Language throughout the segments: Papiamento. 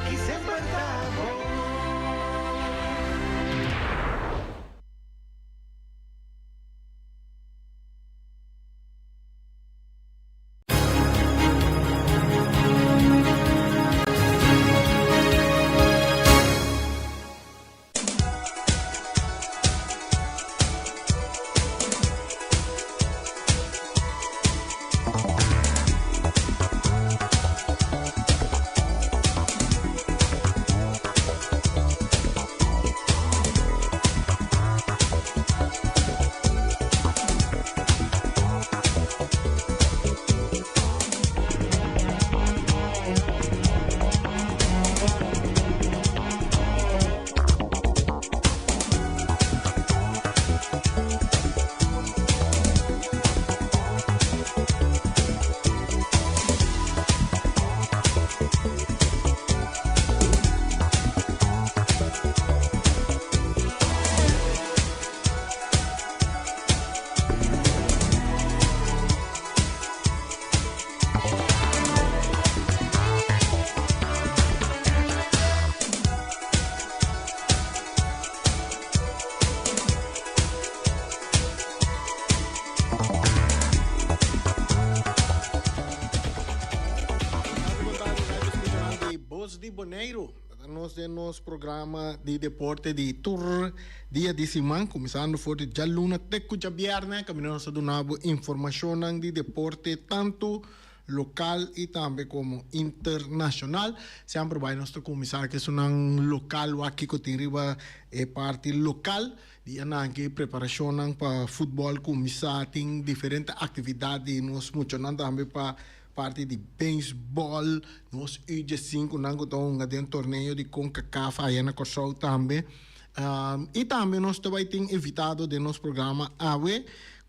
Esaki semper ta bon. Bos di Boneiru, ta nos den nos programa di deporte di tur dia di siman, kuminsando for di djaluna te ku djabièrnè, kaminda nos ta duna bo informashonnan di deporte tantu lokal i tambe komo internashonal. Semper bai nos ta kuminsá ku esunnan lokal wak kiko tin riba e parti lokal. Di anan ki preparashonnan pa futbòl kuminsá, tin diferente aktividat di nos muchanan tambe pa parti di beisbòl, nos U diesinku nan ku ta hunga den torneo di Concacaf aya na Kòrsou tambe. I tambe nos ta bai tin invitado den nos programa awe,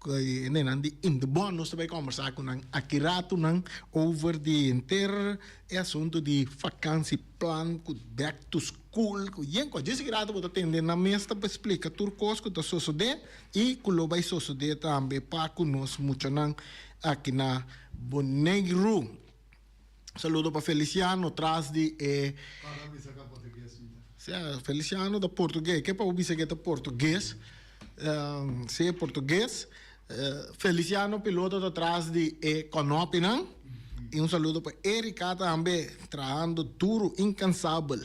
hendenan di Indebon. Nos ta bai kòmbersá ku nan aki ratunan over di henter e asuntu di vakansieplan ku back to school ku yen kos. Djis aki ratu bo ta tende nan mes ta splika tur kos ku ta sosodé i ku lo bai sosodé tambe pa ku nos muchanan aki na Boneiru. Saludo pa Feliciano tras di e. Para bisa ka portugues mi ta. Sea, Feliciano ta portugues. Ke pa bo bisa ke ta portugues? Si e portugues. Feliciano piloto ta tras di e konopinan. I un saludo pa Erika tambe trahando duro incansabel.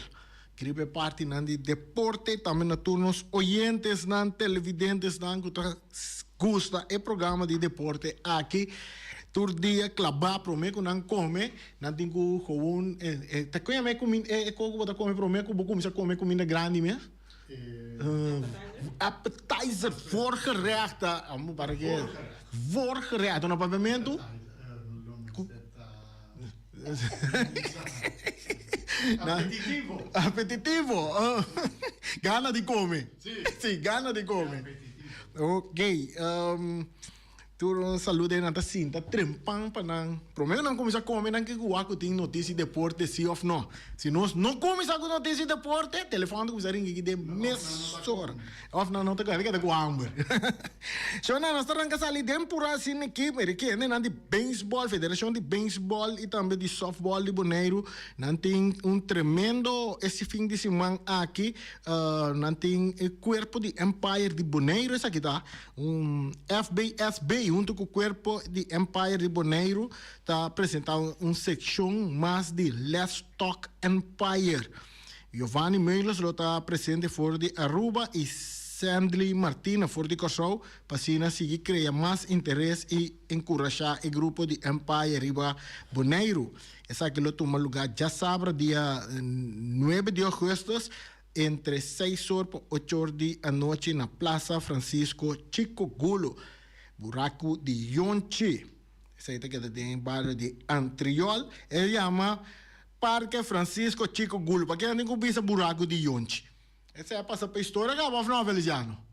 Riba e partinan di deporte tambe na tur nos oyentesnan, televidentesnan ku ta gusta e programa di deporte aki. Tur dia klabá promé ku nan kome, nan tin ku gewoon ta kon yama e kuminda e kos ku bo ta kome promé ku bo kuminsá kome kuminda grandi mes? Appetizer, voorgerecht, amo para ke voorgerecht, na papiamentu? Apetitivo. Apetitivo. Gana di come. Si. Si, gana di come. Ok. Tur un saludo nan ta sinta trempan pa nan. Prome ku nan kuminsá kome nan ke wak ku tin notisia di deporte si òf no. Si nos no kuminsá ku notisia di deporte, telefòn ta kuminsá ringi den mesora. Òf nan no ta keda ku hamber. Shona, nos ta ranka sali den pura asina aki, pero e hendenan di beisbòl, federashon di beisbòl i tambe di sòftbòl di Boneiru, nan tin un tremendo ese fin di siman aki. Nan tin e kuerpo di Empire di Boneiru, esaki ta un FBSB huntu ku kuerpo di Empire di Boneiru ta presentá un sekshon mas di Let's Talk Empire. Giovanni Meulens lo ta presente for di Aruba i Sandley Martina for di Kòrsou pa asina sigui krea mas interes i enkurashá e grupo di Empire riba Boneiru. Esaki lo tuma lugá djasabra dia nuebe di ougùstùs entre seis or pa ocho or di anochi na Plaza Francisco Chico Gulo, Buraku di Yonchi. Esei ta keda den e bario di Antriol. E yama Parke Francisco Chico Gulo. Paki'e nan tin ku bisa Buraku di Yonchi? Esei a pasa pa historia kaba of no, Feliciano?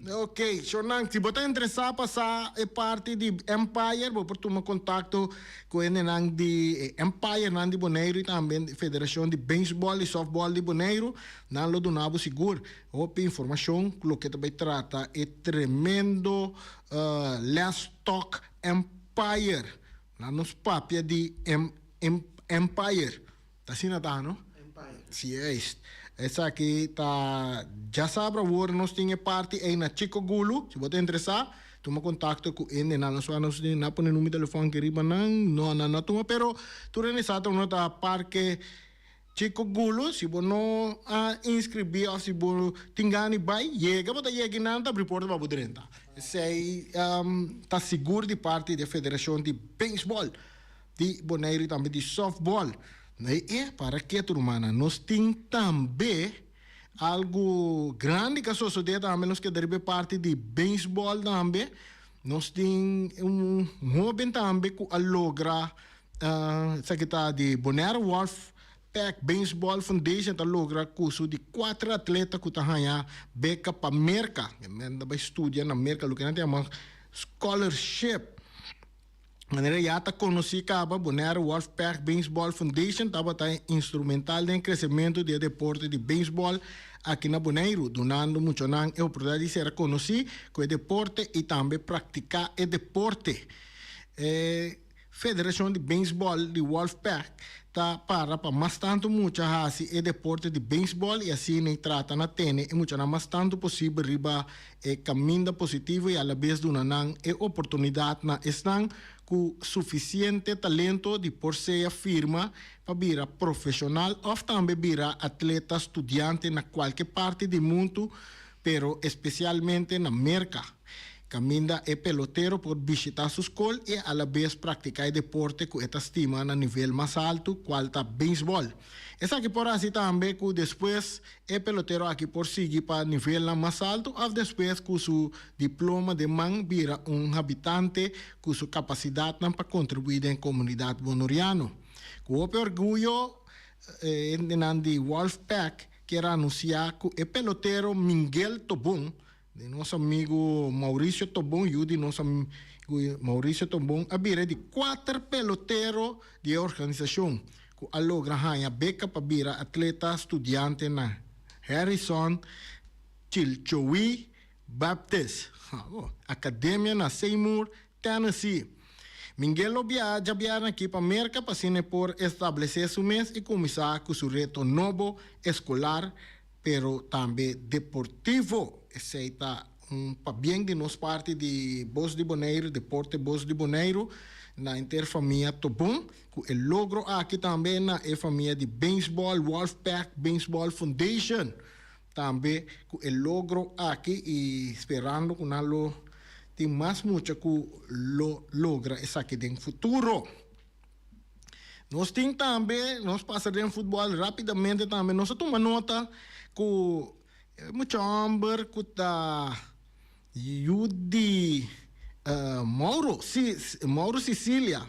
Ok, shornan, si bo ta interesá pa sa e parti di Empire, bo por tuma kontakto ku hendenan di e Empirenan di Boneiru i tambe Federashon di Beisbòl i Sòftbòl di Boneiru. Nan lo duna bo sigur hopi informashon ku loke ta bai trata e tremendo Let's Talk Empire. Nan nos papia di Empire. Ta asina ta, no? Juist. Esaki ta djasabra awor nos tin e parti ei na Chico Gulu. Si bo ta interesá, tuma kontakto ku hende nan. Nos nos a pone number di telefòn aki riba nan. No, nan no a tuma, pero tur hende sa ta uno ta Parke Chico Gulu. Si bo no a inskribí òf si bo tin gana di bai, yega bo ta yega i nan ta abri porta pa bo drenta. Esei ta sigur di parti di e Federashon di Beisbòl di Boneiru i tambe di sòftbòl. E e para ketu rumannan, nos tin tambe algu grandi ku a sosodé tambe, nos keda riba e parti di beisbòl tambe. Nos tin un hóben tambe ku a logra, esaki ta di Bonaire Wolf Pack Baseball Foundation ta logra ku su di kuater atleta ku ta haña beka pa Merka. Nan ta bai studia na Merka, loke nan ta yama scholarship. Manera ya ta konosí kaba, Bonaire Wolfpack Baseball Foundation tabata instrumental den kresementu di e deporte di beisbòl aki na Boneiru, dunando muchanan e oportunidat di sera konosí ku e deporte i tambe praktiká e deporte. E federashon di beisbòl di Wolfpack ta para pa mas tantu mucha hasi e deporte di beisbòl i asina e trata na tene e muchanan mas tantu posibel riba e kaminda positivo i alabes duna nan e oportunidat na esnan ku sufisiente talento di por sea firma pa bira profeshonal òf tambe bira atleta studiante na kualke parti di mundu pero espesialmente na Merka. Kaminda e pelotero por bishitá su skol i alabes praktiká e deporte ku e ta stima na nivel mas altu, kual ta beisbòl. Esaki por hasi tambe ku despues e pelotero aki por sigui pa nivelnan mas altu òf despues ku su diploma den man bira un habitante ku su kapasidatnan pa kontribuí den komunidat bonoriano. Ku hopi orguyo e hendenan di Wolfpack kier a anunsiá ku e pelotero Mingel Tobon Di nos amigu Mauricio Tobon, yu di nos amigu Mauricio Tobon a bira e di kuater pelotero di e organisashon ku a logra haña beka pa bira atleta studiante na Harrison Chilchowee Baptist Academia na Seymour, Tennessee. Mingel lo biaha djabièrnè aki pa Merka pa asina e por establesé su mes i kuminsá ku su reto nobo eskolar pero tambe deportivo. Esei ta un pabien di nos parti di Bos di Boneiru, Deporte Bos di Boneiru, na henter famia Tobon, ku e logro aki tambe na e famia di Baseball, Wolfpack Baseball Foundation, tambe ku e logro aki i sperando ku nan lo tin mas mucha ku lo logra esaki den futuro. Nos tin tambe, nos pasa den futbòl rápidamente tambe, nos a tuma nota ku e mucha hòmber ku ta yu di Mauro, si, Mauro Sicilia,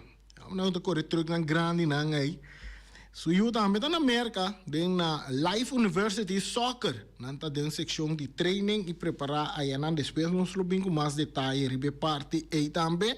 nan ta kore trùknan grandinan ei, su yu tambe ta na Merka den na Life University Soccer, nan ta den sekshon di training i prepará ayanan, despues nos lo bin ku mas detaye riba e parti ei tambe.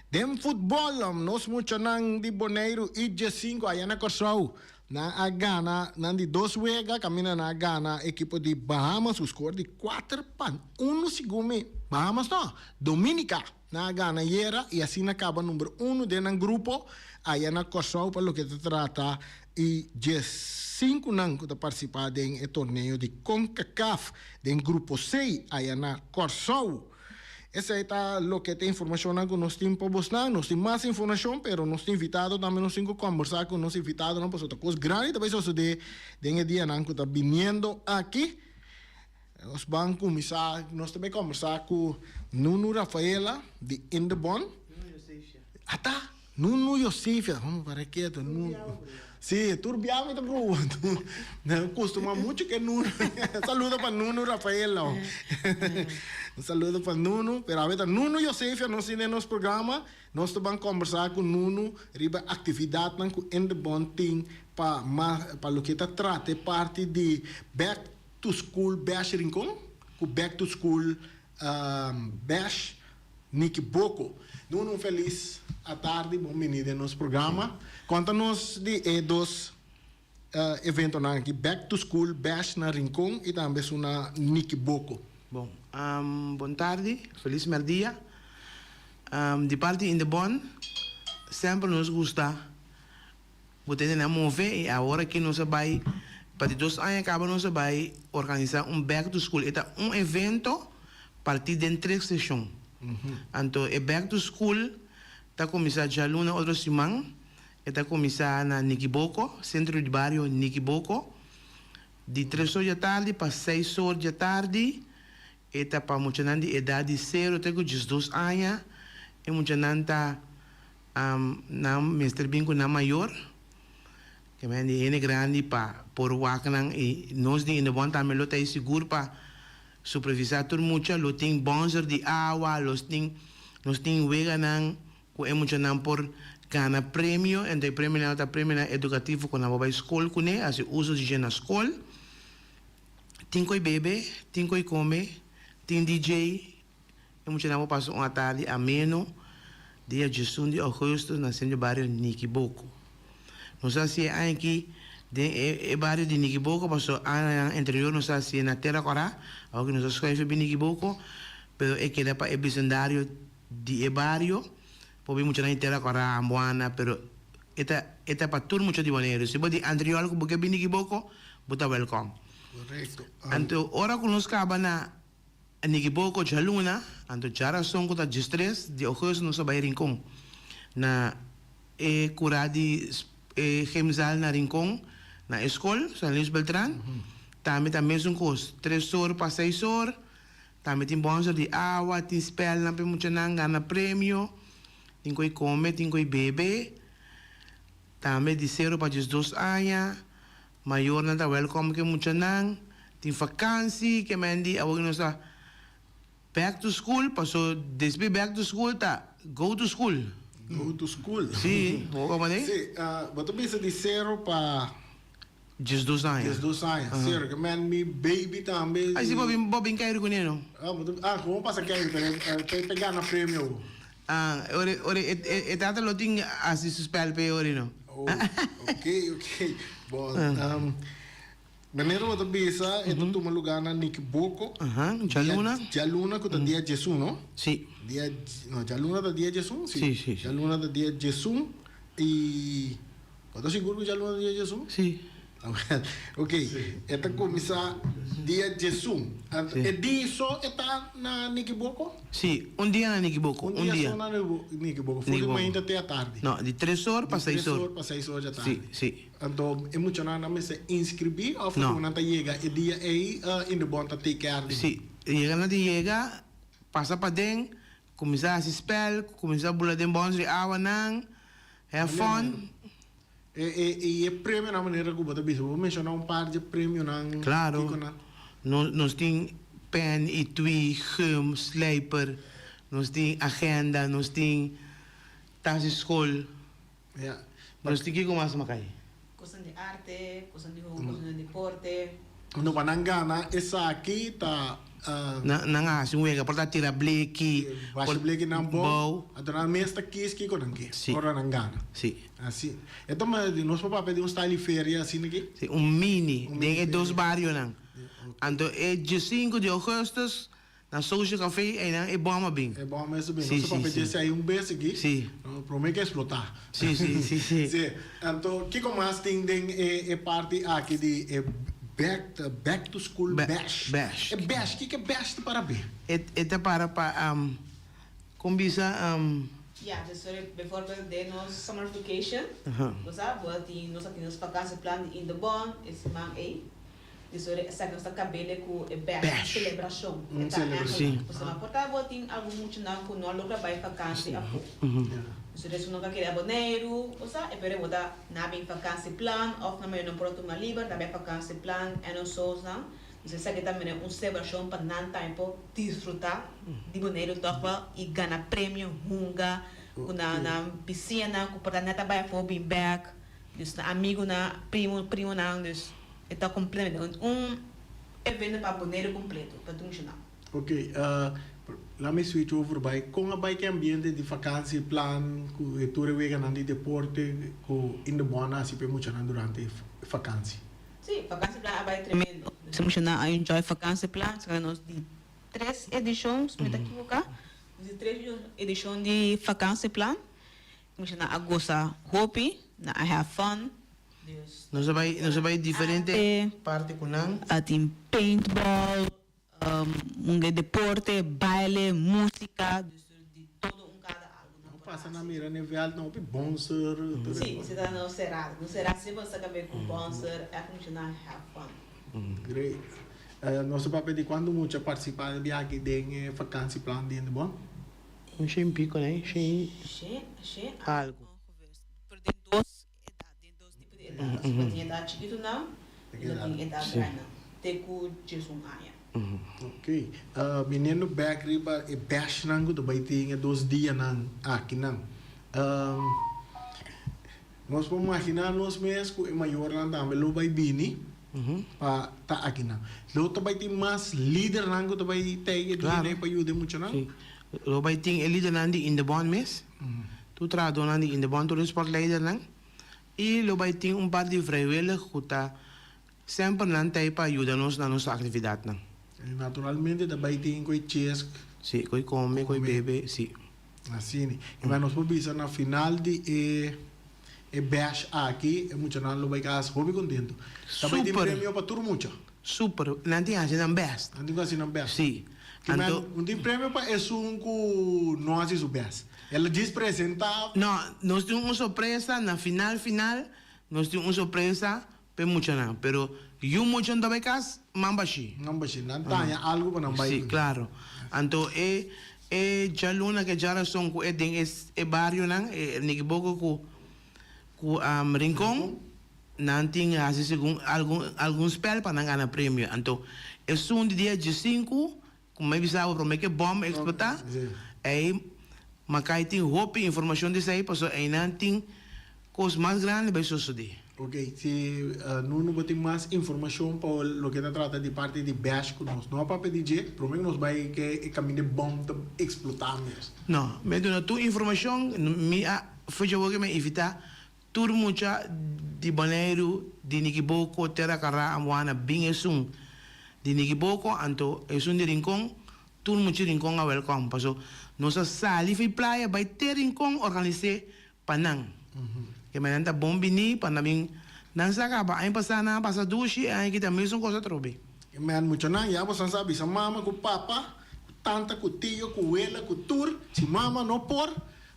Den futbòl nos muchanan di Boneiru i Djesinku aya na Kòrsou nan a gana nan di dos wega kaminda nan a gana ekipo di Bahamas ku skor di kuater pa unu segun mi Bahamas no Dominica nan a gana ayera i asina kaba number unu den nan grupo aya na Kòrsou pa loke ta trata i Djesinku nan ku ta partisipá den e torneo di Concacaf den grupo C aya na Kòrsou. Esei ta loke ta informashonnan ku nos tin pa bosnan. Nos tin mas informashon, pero nos tin invitado tambe. Nos tin ku kombersá ku nos invitadonan pasobra ta kos grandi ta bai sosodé den e dianan ku ta biniendo aki. Nos ban kuminsá, nos ta bai kombersá ku Nunu Rafaela di Indebon. Ata! Nunu Yosefia, hom para ketu Nunu. Si, tur bia mi ta bruha. Mi kustuma muchu ke Nunu. Saludo pa Nunu Rafaela. Un saludo pa Nunu. Pero awe ta Nunu Yosefia nos tin den nos programa. Nos ta ban kombersá ku Nunu riba aktividatnan ku Indebon tin pa pa loke ta trata e parti di Back to School Bash Rincon ku Back to School Bash Nicky Boko. Duna un felis atardi, bon bini den nos programa. Konta nos di e dos eventonan aki, Back to School Bash na Rincon i tambe esun na Nicky Boko. Bon, bon tardi, felis merdia. Di parti Indebon, semper nos gusta. Bo tende nan move i awor aki nos a bai pa di dos aña kaba nos a bai organisa un back to school. E ta un evento partí den tres seshon. Anto e back to school ta kuminsá djaluna otro siman. E ta kuminsá na Nikiboko, Sentro di Bario Nikiboko, di tres or djatardi pa seis or djatardi. E ta pa muchanan di edat di sero te ku diesdos aña. E muchanan ta nan mester bin ku nan mayor, ke men di hende grandi pa por wak nan i nos di Indebon tambe lo ta ei sigur pa supervisá tur mucha. Lo tin bònzer di awa, los tin nos tin weganan ku e muchanan por gana premio, ento e premionan lo ta premionan edukativo ku nan por bai skol kuné, hasi uso di dje na skol. Tin ko'i bebe, tin ko'i kome, tin DJ, e muchanan por pasa un atardi ameno dia diesun di augustus na Centro Bario Nikiboko. Nos a hasi e aña aki den e bario di Nikiboko pasobra añanan anterior nos a hasié na Tera Kòrá, awor ki nos a schuif bin Nikiboko, pero e keda pa e bisendario di e bario, por bin muchanan di Tera Kòrá, Ambuana, pero e ta e ta pa tur mucha di Boneiru. Si bo di Antriol ku bo ke bin Nikiboko, bo ta wèlkòm. Korekto. Anto ora ku nos kaba na Nikiboko djaluna, anto djarason ku ta diestres di ougùstus nos a bai Rincon na e kurá di e gymzaal na Rincon na e skol San Luis Beltran. Tambe ta mesun kos, tres or pa seis or. Tambe tin bònser di awa, tin spèlnan pa e muchanan gana premio, tin ku e kome, tin ku e bebe. Tambe di sero pa diesdos aña, mayornan ta wèlkòm ku e muchanan. Tin fakansi, ke men di awor nos ta back to school, paso despues back to school ta go to school. Go to school. Si, bo komo di? Si, bo ta bisa di sero pa. 12 aña. 12 aña, sero. Ke men mi baby tambe. Ay si bo bin bo bin keiru kuné no. Ah, bo ta ah komo pasa keiru pero e pe gana premio bo. Ah, ora ora e e tata lo tin hasi su spel p'e ora no. Oh, ok ok. Bon, manera bo ta bisa e ta tuma lugar na Nikiboko. Aha, djaluna. Djaluna ku ta dia diesun no? Si. Dia no djaluna ta dia diesun? Si, si, si. Djaluna ta dia diesun i. Bo ta sigur ku djaluna dia diesun? Sí. Ok, e ta kuminsá dia diesun. Anto e dia so e ta na Nikiboko? Sí, un dia na Nikiboko, un dia. Un dia so na Nikiboko, for di mainta te atardi? No, di tres or pa seis or. Di tres or pa seis or di atardi. Sí, sí. Anto e muchanan nan mester inskribí òf No. nan ta yega e dia ei Indebon ta take care di nan? Sí, yega nan ta yega, pasa paden, kuminsá hasi spèl, kuminsá bula den bòns di awanan. Have fun. E e i e premionan manera ku bo ta bisa, bo menshoná un par dje premionan. Klaro. Kiko nan? Nos nos tin pen, etui, gum, slijper, nos tin agenda, nos tin tas di skol. Ja. Nos tin kiko mas Makai? Kosnan di arte, kosnan di hopi, kosnan di deporte. No pa nan gana esaki ta. Nan a hasi un wega por ta tira bleki. Basha bleki nan bou. Anto nan mes ta kis kiko nan ke. Ora nan gana. Si. Asi. E ta manera di nos por papia di un style di feria asina aki? Si, un mini den e dos barionan. Anto e diesinku di augustus Na Social Café einan e bom a bin. E bom mes a bin. Nos a papia dje esei un bes aki. Si. Prome ke explota. Si, si, si, si. Si. Anto kiko mas tin den e parti aki di e back back to school bash? Bash. E bash, kiko e bash ta para be? E ta para pa kon bisa. Ya, dus sorry, bijvoorbeeld den nos summer vacation, bo sa, bo tin, nos a tin nos vakantieplan di Indobon e siman ei. Di sore esaki nos ta kabele ku e bash, selebrashon. E ta eigenlijk, pasobra por ta bo tin algun muchanan ku no a logra bai vakansi afó. Di sore esun no ta kere a Boneiru, osea, e pero bo ta na bin vakansieplan òf nan mayornan por a tuma liber ta bai vakansieplan en nos soosnan. Di sore esaki ta mira un selebrashon pa nan tambe por disfrutá di Boneiru tòg wel i gana premio, hunga ku nan nan bisiñanan ku por ta nèt a bai afó bin bèk, dus nan amigunan, primo, primonan, dus. E ta completamente un evento pa Boneiru completo, pa tur muchanan. Ok, laat mi switch over bai kon a bai ku e ambiente di vakantie plan ku e tur e weganan di deporte ku in de bòn a hasi pa e muchanan durante e vakantie. Sí, vakantie plan a bai tremendo. E muchanan a enjoy vakantie plan, esaki ta nos di tres edishon, si mi ta kiboká, nos di tres edishon di vakantie plan. E muchanan a gosa hopi. Nan a have fun. Dus. Nos a bai nos a bai diferente parti ku nan. A tin paintball, un deporte, baile, músika, dus di todo un kada algu nan Nan por pasa hasi. nan mira n'e vèlt nan hopi bònser. Sí, si ta no será. No será si bo sa kabe ku bònser, ègt mucha nan have fun. Great. Nos ta papia di kuantu mucha partisipá den biaha den e vakansieplan di Indebon? Un shen piko ne, shen Shen, shen algu. ongeveer. Pero den dos edat, den dos tipo di edat. Pasobra tin edat chikitunan i lo tin edat grandinan, te ku 11 aña. Ok. Biniendo bek riba e bashnan ku ta bai tin e dos dianan akinan. Nos por maginá nos mes ku e mayornan tambe lo bai bini pa ta akinan. Lo ta bai tin mas lidernan ku ta bai tei e dia ei pa yuda e muchanan? Si. Lo bai tin e lidernan di Indebon mes, tur trahadónan di Indebon, tur e sportleidernan. I lo bai tin un par di vrijwillig ku ta semper nan ta ei pa yuda nos na nos aktividatnan. I naturalmente ta bai tin ku e chesk. Si, ku e kome, ku e bebe, si. Asina. I bai nos por bisa na final di e e bash aki e muchanan lo bai kas hopi kontentu. Ta bai tin Super. premio pa tur mucha. Super. Nan tin hasi nan best. Nan tin ku hasi nan best. Si. Ki men Anto. un tin premio pa esun ku no hasi su best. El a djis presenta. No, nos tin un sorpresa na final final nos tin un sorpresa pa e muchanan. Pero yu mucha no ta bai kas, man bashí. Man bashí. Nan taña algu pa nan bai. Si, klaro. Anto e e djaluna ku e djarason ku e den e e barionan, e Nikiboko ku ku Rincon, nan tin hasi segun algun algun spèl pa nan gana premio. Anto esun di dia diesinku Ku mi bisa bo prome ke bòm eksplotá, ei Makai tin hopi informashon di esei pasobra einan tin kos mas grandi bai sosodé. Ok, si Nuno bo tin mas informashon pa loke ta trata di parti di bash ku nos no a papia di dje, prome ku nos bai ke e kaminda e bòm ta eksplotá mes. No, mi a duna tur informashon, mi a fecha wou ke mi a invitá tur mucha di Boneiru, di Nikiboko, Tera Kara, Ambuana bin esun di Nikiboko, anto esun di Rincon, tur mucha di Rincon a welkom, paso nos a sali fi playa bai te Rincon organis'é pa nan. Ke men nan ta bon bini pa nan bin, nan sa kaba aña pasá nan a pasa dushi, e aña aki ta mesun kos atrobe. Ke men muchanan ya boso sa bisa mama ku papa, ku tanta, ku tio, ku wela, ku tur, si mama no por,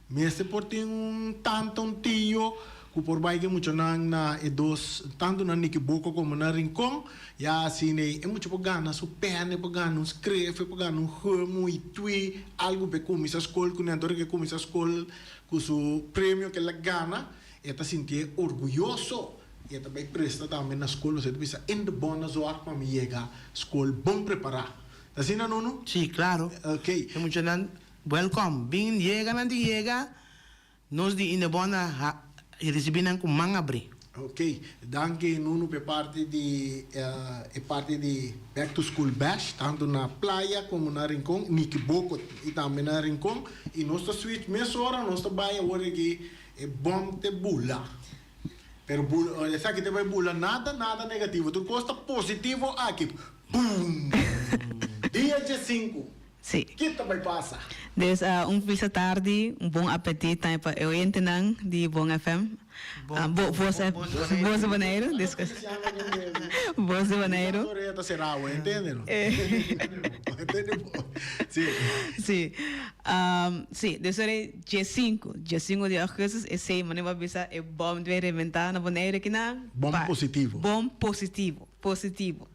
Mester por tin un tanta, un tio cu por bay cu e muchanan na e dos, tanto na Nikiboko como na Rincon, ya asina e mucha por gana su pen, e por gana un skref, e por gana un gum, un itui, algo pa e cuminsa scol cu ne. Ora cu e cuminsa scol cu su premio cu el a gana, e ta sintié orguyoso y e ta bay presta tambe na scol, pasobra e ta bisa, In de bon a zorg pa mi yega scol bon prepara. Ta asina, Nuno? Sí, claro. Ok. E muchanan Welkom, bin yega nan tin yega, nos di Indebon a ha ricibi nan cu man abri. Ok, danki Nunu p'e parti di e parti di Back to School Bash, tanto na Playa como na Rincon, Nikiboko y tambe na Rincon. Y nos ta switch mesora, nos ta bay awor aki e bom te bula. Pero bula, esaki te bay bula nada nada negativo, tur cos ta positivo aki. Boom! Dia diesinku. Sí. Ki ta bai pasa? Dus un feliz tardi, un bon apetit tambe pa e oyentenan di Bon FM. Bon, Bo, Voz, bon, Voz de Boneiru. Voz de Boneiru, disculpa. Voz de Boneiru. Nos oreha ta será, bo entende no? Bo entende bo? Sí. Sí. Sí, dus ora e diesinku, diesinku di augustus, esei manera bo a bisa e bom ta bai rebentá na Boneiru akinan. Bom positivo. Bom positivo, positivo.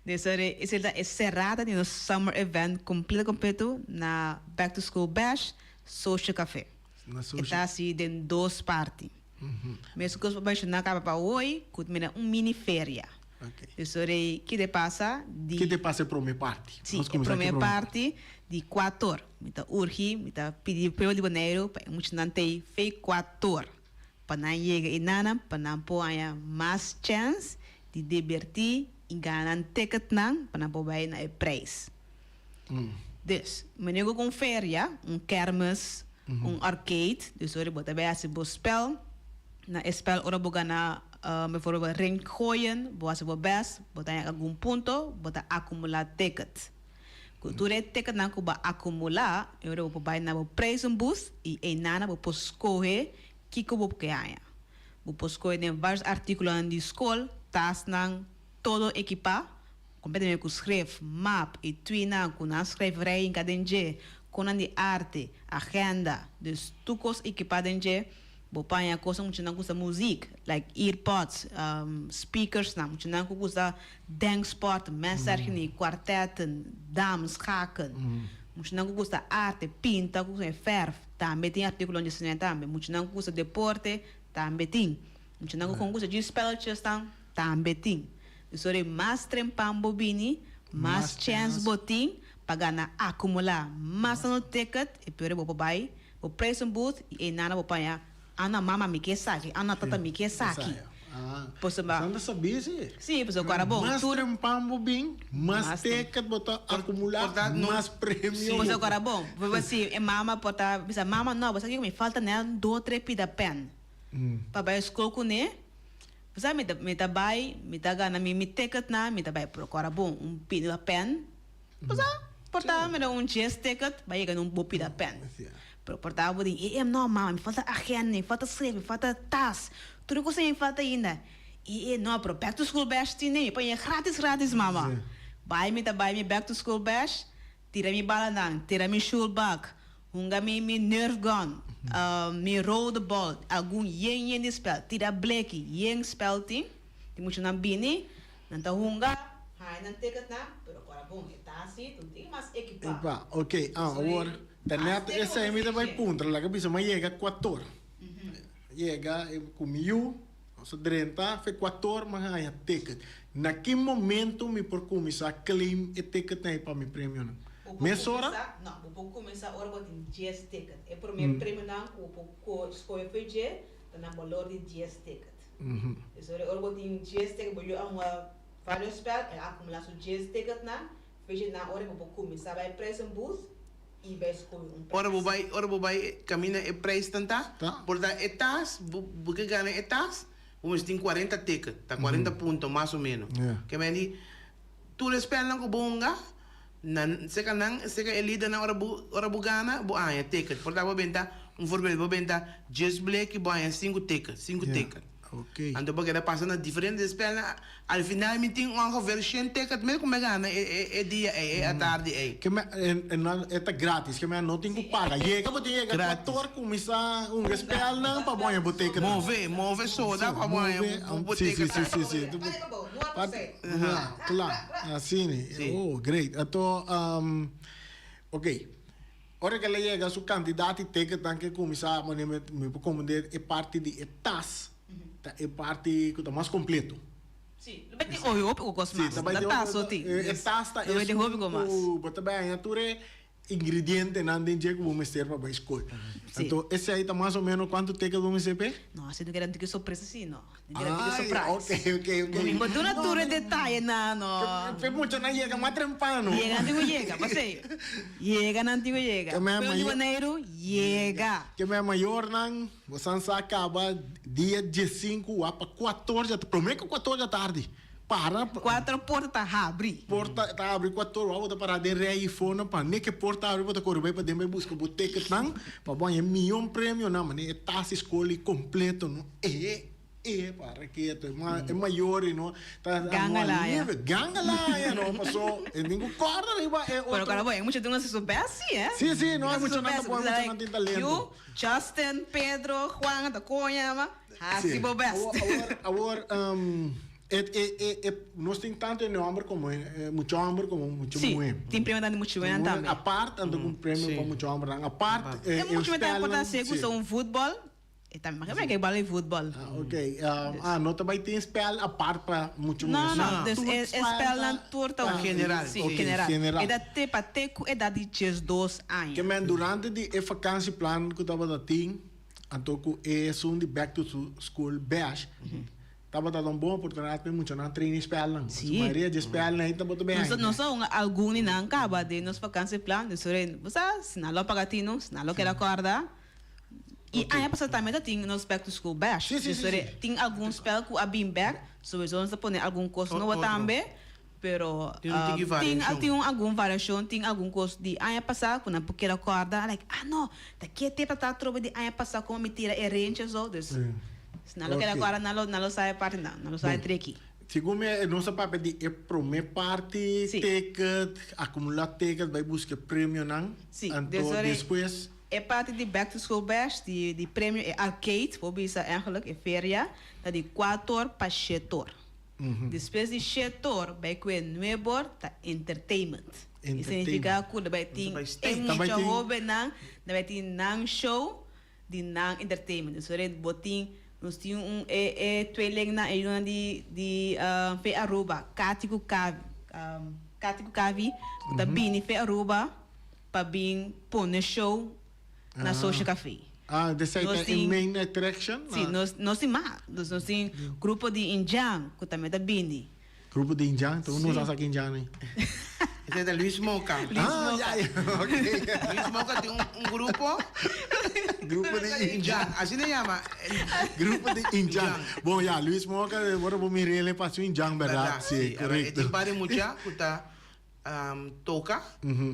Desore esei ta e serada di nos summer event completo completo na Back to School Bash Social Cafe. Na E social. ta hasi den dos parti. Mescos pa menciona caba pa hoy cu ta mira un mini feria. Ok. Desore ki te pasa di. Ki te pasa e prome parti? Si, Nos e cuminsa prome cu e parti di cuator. Mi ta urgi, mi ta pidi pueblo di Boneiru pa e muchanan t'ey fe cuator. Pa nan yega e nanan pa nan por haña mas chèns di debertí i gana nan ticketnan pa nan por bai na e prijs. Dus, manera ku un feria, un kermis, un arcade, dus ora bo ta bai hasi bo spèl, na e spèl ora bo gana bijvoorbeeld ring gooien, bo hasi bo bèst, bo ta haña algun punto, bo ta akumulá ticket. Ku tur e ticketnan ku bo a akumulá, e ora bo por bai na bo prijzenbus i einan bo por skohe Kiko bo ke haña? Bo por skohe den varios artíkulonan di skol, tasnan, todo ekipá, kompletamente ku skref, map, e tuinan ku nan skrèfrei hinka den dje, konan di arte, agenda, dus tur kos ekipá den dje. Bo paña kosnan muchanan ku gusta muzik, like earpods, speakersnan, muchanan ku gusta denksport, mensargni, kwartetten, dam, schaken, muchanan ku gusta arte, pinta ku fèrf, tambe tin artíkulonan di esnan tambe, muchanan ku gusta deporte, tambe tin, muchanan ku gusta djis spèltjesnan, tambe tin. Dus ora mas trempan bo bini, mas chèns bo tin pa gana akumulá mas tantu ticket i por bo por bai Bo prijs un booth y e nana bo paña ana mama mi ke esaki, ana tata mi ke esaki. Pasobra. Esnan ta sabí si. Sí, pasobra ku ara bon. Mas trempan bo bin, mas ticket bo ta akumulá, mas premio. Pasobra ku ara bon. Por si e mama por ta bisa mama no, bo sa kiko mi falta nel dos tres pida pen pa bai skol kuné. Bo sa mi ta mi ta bai mi ta gana mi mi ticketnan mi ta bai pero ku ara bon un pida pen. Bo sa, por ta mira un djes ticket, ba yega na un bo pida pen. Pero por ta bo di, e e no mama, mi falta agenda, mi falta schrift, mi falta tas, tur e cosa mi falta ainda. E e no, pero back to school bash tin mi pone gratis gratis mama. Bai mi ta bai mi back to school bash, tira mi balanan, tira mi shulbak, hunga mi mi nerf gun, mi rode bal, algun yen yen di spel, tira bleki, yen spel tin, di muchanan bini. Nan ta hunga, haña nan ticketnan, pero ora bon e ta asi, no tin mas ekipa. Epa, ok, ah, awor, ta net esei mi ta bai puntra, laga bisa mi a yega kuator. Yega ku mi yu, nos a drenta fe kuator mi a haña ticket. Na ki momento mi por kuminsá claim e ticketnan ei pa mi premionan? Bo por Mesora? kuminsá, no, bo por kuminsá ora bo tin dies ticket. E promé premionan ku bo por skohe for dje ta na balor di dies ticket. Eso ora ora bo tin djes ticket bo yu a hunga varios spel el a acumula su djes ticketnan fecha nan ora bo por cuminsa bay prijzen booth y bay scoge un prijs. Ora bo bay ora bo bay caminda e prijsnan ta por ta e tas bo bo ke gana e tas bo mester tin cuarenta ticket ta cuarenta punto mas o meno ke men di tur e spelnan ku bo hunga nan seka nan seka e lidernan ora bo ora bo gana bo a haña ticket por ta bo benta un voorbeeld bo benta djes bleki bo haña sinku ticket sinku ticket anto bo keda pasa na diferente spelnan al final mi tin ongeveer shen ticket mes ku mi a gana e e e dia ei e atardi ei. Ke me e nan e ta gratis ke me no tin ku paga yega bo tin yega Gratis. kuator kuminsá hunga spelnan pa bo haña bo ticket nan. Move move soda pa bo haña Move bo si si ticket si si si. Kla, kla. Asina. Sí. Oh, great. Anto, um, ok. Ora ke el a yega su kantidat di ticketnan ke kuminsá, mane mi, mi por komprendé e parti di e tas ta e parti ku ta mas kompleto. Sí, lo bai tin hopi hopi ku kos Sí, mas. ta bai Ta tin hopi, tas so tin. e tas ta Lo bai tin esun hopi ku mas. ku bo ta bai haña tur e Ingredientenan den dje ku bo mester pa bai skol. Sí. Anto esei ta mas o menos kuantu ticket bo mester p'e? No, así no keda tiki sorpresa así, no. No keda tiki Ay, surprise. ok, ok, ok. Mi bo duna tur e detayenan, no. P'e muchanan yega mas trempano. Yega nan tin ku yega, pasei. Yega nan tin ku yega. Ke men Pueblo di mayor. Boneiru, yega. Ke men mayornan, bo san sa kaba dia diesinku wak pa kuator dja, promé ku kuator dja tardi. Para. Cuatro porta ta habri. Porta ta habri cuatro ora bo ta para den rei fono pa ne ke porta habri bo ta core bay paden bay busca bo ticketnan pa bo haña miyon premionan mane e tas di skol y completo no e e para keto e ma e mayor no ta Gangalaya. Gangalaya no paso e tin cu corda riba e otro. Pero cuando bo e mucha tin haci su best si eh. Si si no e muchanan ta pone muchanan tin talento. You, Justin, Pedro, Juan ta coña ma haci bo best. Awor awor awor E e e e nos tin tanto hende homber como e mucha homber como mucha Sí, muhe. tin premionan di mucha muhenan tambe. Apart, anto cu premio pa mucha hombernan apart. E E mucha muhe tambe por ta spelnan, haci sí. gusta un futbol, e tambe mag e bal di futbol. Ah, ok. Ah, no ta bay tin spel apart pa mucha muhe. No, no, So, dus tur e e spel spelnan ta tur ta un. General, Sí, ok, general. general. E ta te pa te cu edad di diesdos aña. Ke men durante di e vakantieplan cu tabata tin, anto cu esun di back to school bash, Tabata ta un bon oportunidat pa e muchanan traina e spèlnan. Sí. Su mayoria dje spèlnan ei tabata bin Nos ainda. nos a hunga algun di nan kaba den nos vakansieplan, dus ora bo sa, si nan lo paga tinu, si nan lo keda kòrda. I aña pasá tambe ta tin nos back to school bash. Sí, sí, Dus sí, ora sí. tin algun spèl ku a bin bèk, sowieso nos ta pone algun kos nobo Otro. tambe, pero Tin un tiki tin variashon. tin un algun variashon, tin algun kos di aña pasá ku nan por keda kòrda, like, ah no, ta ke tep ta ta atrobe di aña pasá komo mi tira e renchi aso, dus. Si nan lo keda Ok. ku ara nan lo nan lo sa e parti nan, nan lo sa e Bon. treki. Segun mi nos a papia di e prome parti, Sí. ticket, akumulá ticket, bai buska e premionan. Sí, Anto dus ora despues. e parti di Back to School Bash, di di premio e arcade, por bisa eigenlijk e feria, ta di kuator pa shetor. Despues di shetor bai ku e nuebor ta entertainment. E significa Entertainment. ku lo bai tin Bai e stage. Ta bai mucha tin. hobennan, lo bai tin nan show di nan entertainment. Dus ora bo tin, nos tin un e e tweelingnan, e yunan di di Fe Aruba, Kati ku Kavi, Kati ku Kavi ku ta bini Fe Aruba pa bin pone show na Social Café. Ah, desei Nos ta e tin main attraction? Sí, nos nos tin mas. Dus nos tin grupo di Indian ku tambe ta bini. Grupo di Indian? Tur nos a sa ki Indian ei. Esei ta Luis Moca. Luis Ah, Moca. ya, ya, ok. Luis Moca tin un un grupo. Grupo di Indian, asina e yama. Grupo di Indian. Bon, ya, Luis Moca, ora bo mira el e parse un Indian, berdad? Berdad, Sí, sí. A ver, e korekto. tin par di mucha ku ta toka,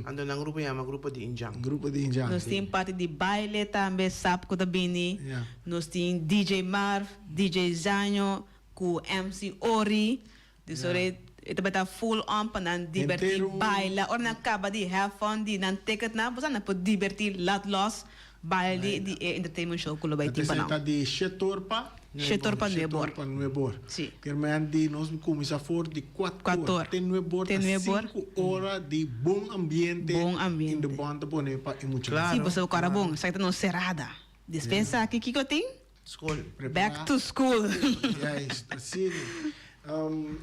anto nan grupo yama Grupo di Indian. Grupo di Indian. Nos tin parti di baile tambe, sap ku ta bini. Nos tin DJ Marv, DJ Zanyo ku MC Ori. Dus ora e tabata full on pa nan diberti, baila. Ora nan kaba di have fun di nan ticketnan, bo sa nan por diberti, lat los, baila di di e entertainment show ku lo bai tin pa nan. Ta di shetor pa? Shetor pa nuebor. Shetor pa nuebor. Si. Kermen di nos kuminsá for di kuator te nuebor ta sinku ora di bon ambiente. Bon ambiente. In de bond ta pone pa e muchanan. Si, pasobra ku ora bon, esaki ta nos serada. Despensa aki kiko tin? Skol. Back to school. Juist, asina.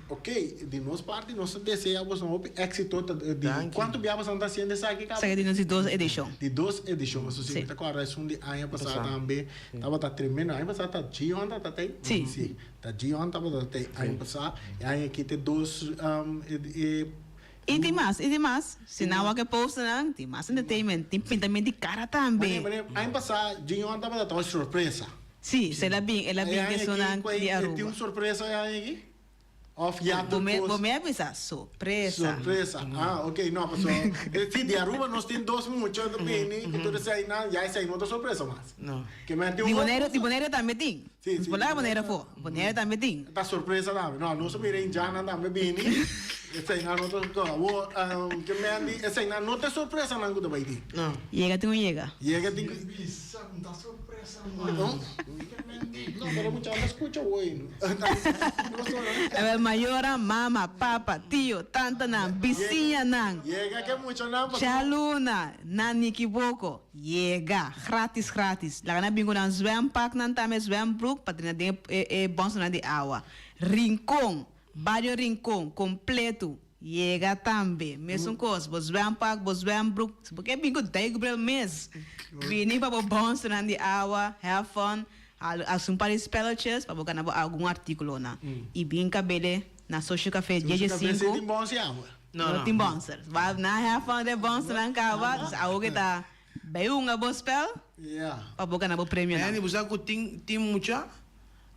Ok, di nos parti nos ta desea boso hopi éxito. Ta di Danki. kuantu bia boso ta hasiendo esaki kaba? Esaki di nos di dos edishon. Di dos edishon. Pasobra si Sí. mi ta kòrda esun di aña pasá Pasá. tambe tabata tremendo. Aña pasá ta Gion tabata tei? Sí. Sí, ta Gion tabata tei aña pasá. E aña aki ta e dos e I tin mas, i tin mas. Si nan wak e posternan, tin mas entertainment. Tin pintament di kara tambe. Mane, mane, aña pasá Gion tabata ta un sorpresa. Sí, se el a bin, el a bin E ku aña esunnan aki, di e Aruba. tin un sorpresa e aña aki? Of ya Bo tur me, kos? bo me a bisa sorpresa. Sorpresa. Ah, ok, no, paso si di Aruba nos tin dos mucha ta bini, ku tur esei nan, ya esei no ta sorpresa mas. No. Ke men tin Di un Boneiru, di Boneiru tambe tin. Sí, Nos sí, por di laga Boneiru Boneiru. afó. Boneiru tambe tin. Ta sorpresa tambe. No, nos a mira indiannan tambe bini. Eseinan no ta, awor, ke men di eseinan no ta e sorpresanan ku ta bai tin. No. Yega tin un yega. Yega tin ku. Bisa, no ta sorpresa man. No? Ke men di. No, pero mucha no skucha hoy. Awel mayoran, mama, papa, tio, tantanan, bisiñanan. Yega ke muchanan pasobra. Djaluna, nan Niki Boko. Yega, gratis gratis. Laga nan bin ku nan zwempaknan tambe, zwembroek, pa drenta den e e bònsonan di awa. Rincon, bario Rincon, kompletu. Yega tambe. Mesun kos, bo zwempak, bo zwembroek, si bo ke bin ku duikbril mes, bini pa bo bònsonan di awa, have fun, hasi un par di spelletjes pa bo gana bo algun artíkulonan. I bin kabele na Social Café Social Café dje si tin bòns di awa. No, No tin bonser. Ba na have fun de bonser nan caba. Dus awo ke ta bay hunga bo spel Yeah. pa bo gana bo premio Andy, nan. bo sa ku tin tin mucha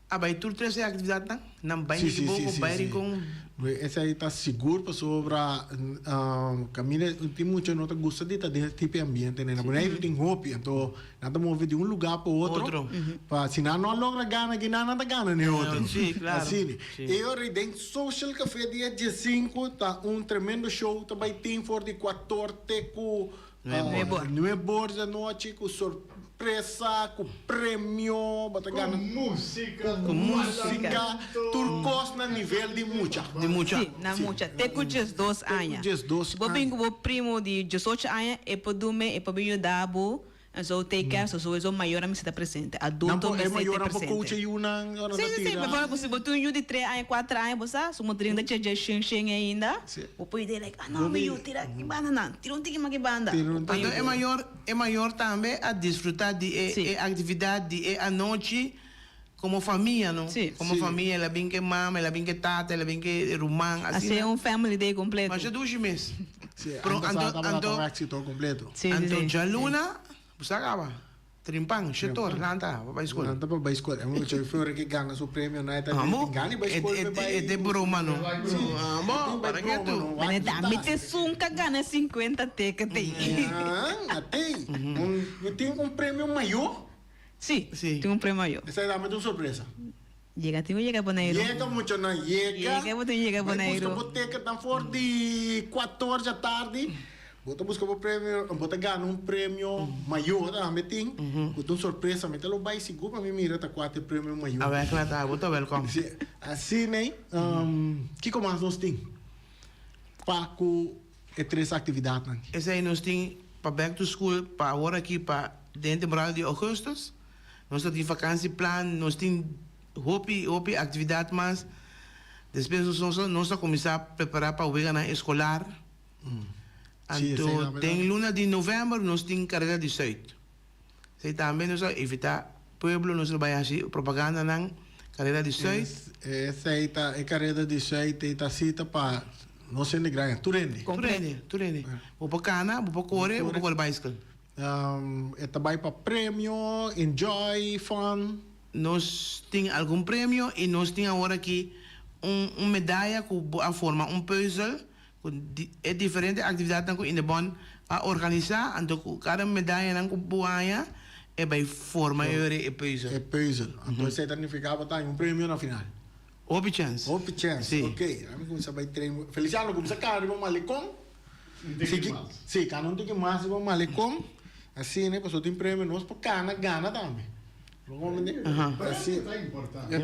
a bay tur tres e actividadnan? Nan bay Sí, sí, sí, Nikiboco, sí, bay sí. Rincon. Esei ta sigur pasobra caminda tin mucha no ta gusta di ta den e tipo di ambiente nena. Boneiru tin hopi, anto nan ta move di un lugar pa otro. Otro. Pa si nan no a logra gana aki nan, nan ta gana na e otro. Sí, claro. Asina. Sí. E ora den Social Café dia diesinku ta un tremendo show ta bai tin for di kuator te ku Nuebe. nuebe or di anochi ku sorpresa, ku premio, bo ta Ku gana músika, ku músika, tur kos na nivel di mucha. Di mucha. Sí, na mucha. Te ku diesdos aña. Te ku diesdos Si bo bin aña. ku bo primo di diesocho aña, e por dume, e por bin yuda bo. En zo take care, so sowieso mayornan mester ta presente. Nan Adulto por, e mester ta mayornan por presente. coach e yunan ora Sí, ta sí, sí. tira. Bijvoorbeeld, si bo tin un yu di tres aña, kuater aña, bo sa, su motorin ta cheche shen shen ainda. Sí. Bo por yuda e like, ah no, Bo mi bi- yu, tira aki banda nan, tira un tiki mas aki banda. Tira un Bo por tiki. Anto e yuda. mayor, e mayor tambe a disfruta di e Sí. e actividad di e anochi como famia, no? Sí. Como Sí. famia, el a bin ke mama, el a bin ke tata, el a bin ke ruman, Asina asina. un family day completo. Masha dushi mes. Sí, Pero aña pasado anto, tabata anto, un éxito completo. Sí, sí, anto sí. djaluna, bo sa caba. Trimpan, shetor, lanta pa bai skol. Lanta pa bai skol. E mucha flor ke gana su premio na eta Amo, gana bai e skol e bai. e de broma no. Sí. Amo, para ke tu? Mane tambe te sunka gana 50 ticket ei. Ah, atei. Un, tin un premio mayor. Sí, Sí. tin un premio mayor. Esei tambe ta un sorpresa. Yega tin ku yega Boneiru. Yega muchanan, yega. Yega bo tin yega Boneiru. Bai buska bo ticketnan for di kuator dja tardi. Bo ta buska bo premio, bo ta gana un premio mayor tambe tin, ku ta un sorpresa. Mi ta lo bai sigur pa mi mira ta kua ta e premio mayor. Awel kla ta, bo ta welkom. Si, asina ei. Kiko mas nos tin pa ku e tres aktividatnan? Esei nos tin pa back to school pa awor aki pa den temporada di augustus. Nos ta tin vakansieplan, nos tin hopi hopi aktividat mas. Despues nos nos ta kuminsá prepará pa weganan eskolar. Anto den luna di novèmber nos tin Karera di Sùit. Esei tambe nos a invitá pueblo, nos lo bai hasi propagandanan Karera di Sùit. Esei ta e Karera di Sùit ei ta sita pa nos hende grandi, tur hende. Tur hende, tur hende. Bo por kana, bo por kore, bo por kore baiskel. E ta bai pa premio, enjoy, fun. Nos tin algun premio i nos tin awor aki un un medaya ku bo a forma un pùzel ku e diferente aktividatnan ku Indebon a organisá, anto ku kada medayanan ku bo haña e bai forma e ora e pùzel. E pùzel. Anto esei ta nifiká bo ta haña un premio na final. Hopi chèns. Hopi chèns. Si. Oké, ami kuminsá bai train. Feliciano kuminsá kana riba Malecon. Un tiki mas. Si, kana un tiki mas riba Malecon. Asina, pasobra tin premio nos por kana gana tambe. Premio ta importante.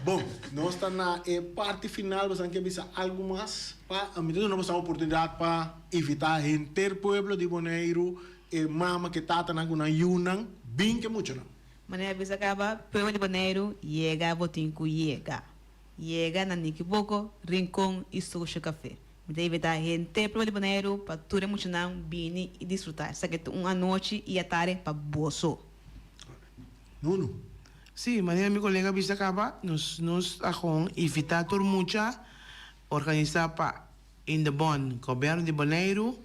Bon, nos ta na e parti final, boso ke bisa algu mas pa mi ta duna boso oportunidat pa invitá henter pueblo di Boneiru, e mama ku e tatanan ku nan yunan, bin ku e muchanan. Manera bisa kaba, pueblo di Boneiru, yega bo tin ku yega. Yega na Nikiboko, Rincon i Social Café. Mi ta invitá henter pueblo di Boneiru pa tur e muchanan bini i disfrutá. Esaki ta un anochi i atardi pa boso. Nunu. Sí, manera mi kolega bisa kaba, nos nos ta gewoon invitá tur mucha organisá pa Indebon, Gobièrnu di Boneiru.